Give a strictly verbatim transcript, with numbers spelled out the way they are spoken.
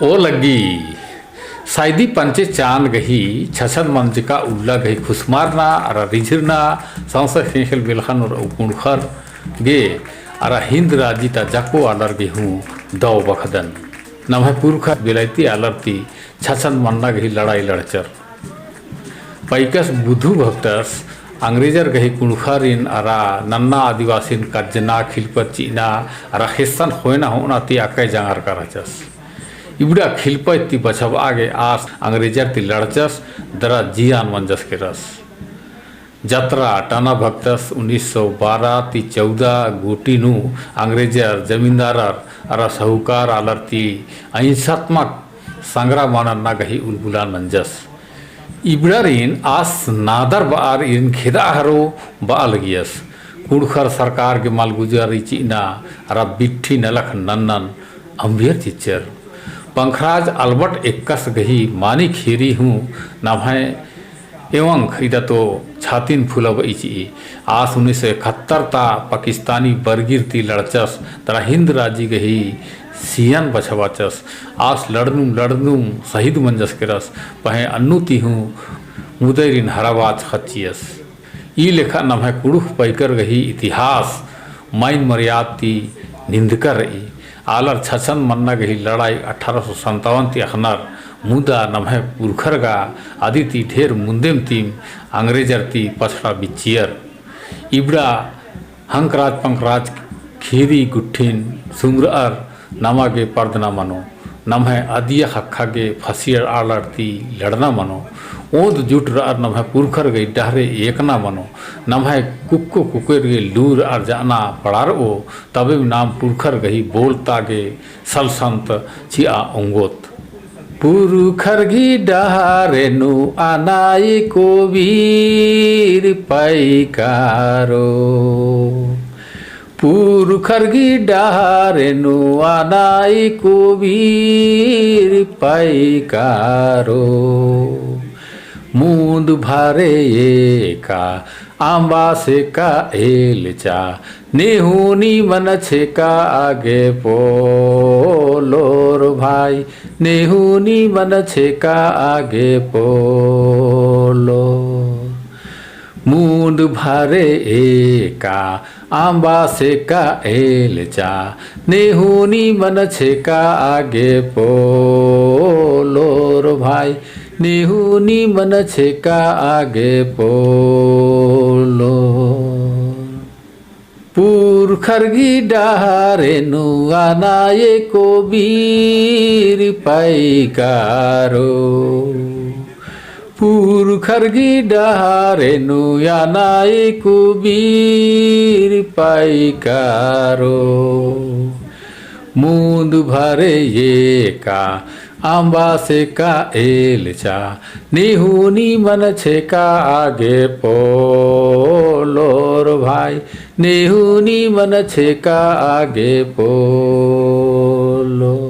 ओ लग्गी, साइदी पंचे चान गही छछन मंजका उल्ला गही खुसमारना अरा रिझिरना संसद खेखेल बेलखन और कुँड़ुख़र गे अरा हिन्द राजी ता जाको आलर गे हूँ दव बखदन। नम्है पुरखर बेलायती आलर ती छछन मन्ना गही लड़ाई लड़चर। पैकस बुधु भगतस अंग्रेजर गही कुँड़ुख़रिन अरा नन्ना आदिवासिन कज्जना, खिलपत चिअना अरा ख़ेस्सन ख़ोयना होअना ती अकय जांगर का रहचस। इबड़ा खिलपत ती बछाबआ गे आस अंग्रेजर ती लड़चस, दरा जियान मंजस केरस। जतरा टना भगतस उन्नीस सौ बारह ती चौदह गूटी नू अंग्रेजर, जमींदारर अरा साहूकार आलर ती अहिंसात्मक संग्राम नन्ना गही उलगुलान मंजस। इबड़ारिन आस नादर बअर इरिन खेदा हरो बआ लगियस। कुँड़ुख़र सरकार गे मालगुजारी चिअना अरा बिट्ठी नलख नन्नन अम्बियर चिच्चर। पंखराज अल्बर्ट एक्कस गही मानिक हेरी हूँ नम्है एवंक इदा तो छातिन फुलाबई चिई। आस उन्नीस सौ इकहत्तर ता पाकिस्तानी बरगिर ती लड़चस, दरा हिन्द राजी गही सियन बछाबाचस। आस लड़नुम लड़नुम शहीद मंजस केरस, पहें अन्नु ती हूँ मुदईरिन हराबाच ख़च्चियस। ई लेखा नम्है कुँड़ुख़ पैकर गही इतिहास माइन मर्याद ती निंदकर रई। आलर छछन मन्ना गही लड़ाई अठारह सौ संतावन ती अख़नर, मुदा नम्है पुरखर गा अदी ती ढेर मुन्देम तिम अंग्रेजर ती पछड़ा बिच्चियर। इबड़ा हंकराज पंकराज खीरी गुट्ठिन सुमरअर नमा गे परदना मनो, नम्है अदिया ख़क्खा गे फसियर आलर ती लड़ना मनो। ओन्द जुट रअर नम्है पुरखर गही डहरे एकना मनो, नम्है कुक्को कुकेर गे लूर अरजाना पड़ारओ, तबेम नाम पुरखर गही बोलता गे सलसंत चिआ ओंगोत। पुरखर गही डहरे नू अना एको बीर पैकारो। पुरखर गही डहरे नू अना एको बीर पैकारो। मुन्द भरे एका अम्बा सेका एल्चा, नेहू निमन छेका आगे पोलोर भाई, नेहू निमन छेका आगे पोलोर। मुन्द भरे एका अम्बा सेका एल्चा, नेहू निमन छेका आगे पोलोर भाई, नेहू निमन छेका आगे पोलोर। पुरखर गही डहरे नू अना एको बीर पैकारो। पुरखर गही डहरे नू अना एको बीर पैकारो। मुन्द भरे एका अम्बा सेका एल्चा, नेहू निमन छेका आगे पोलोर भाई, नेहू निमन छेका आगे पोलोर।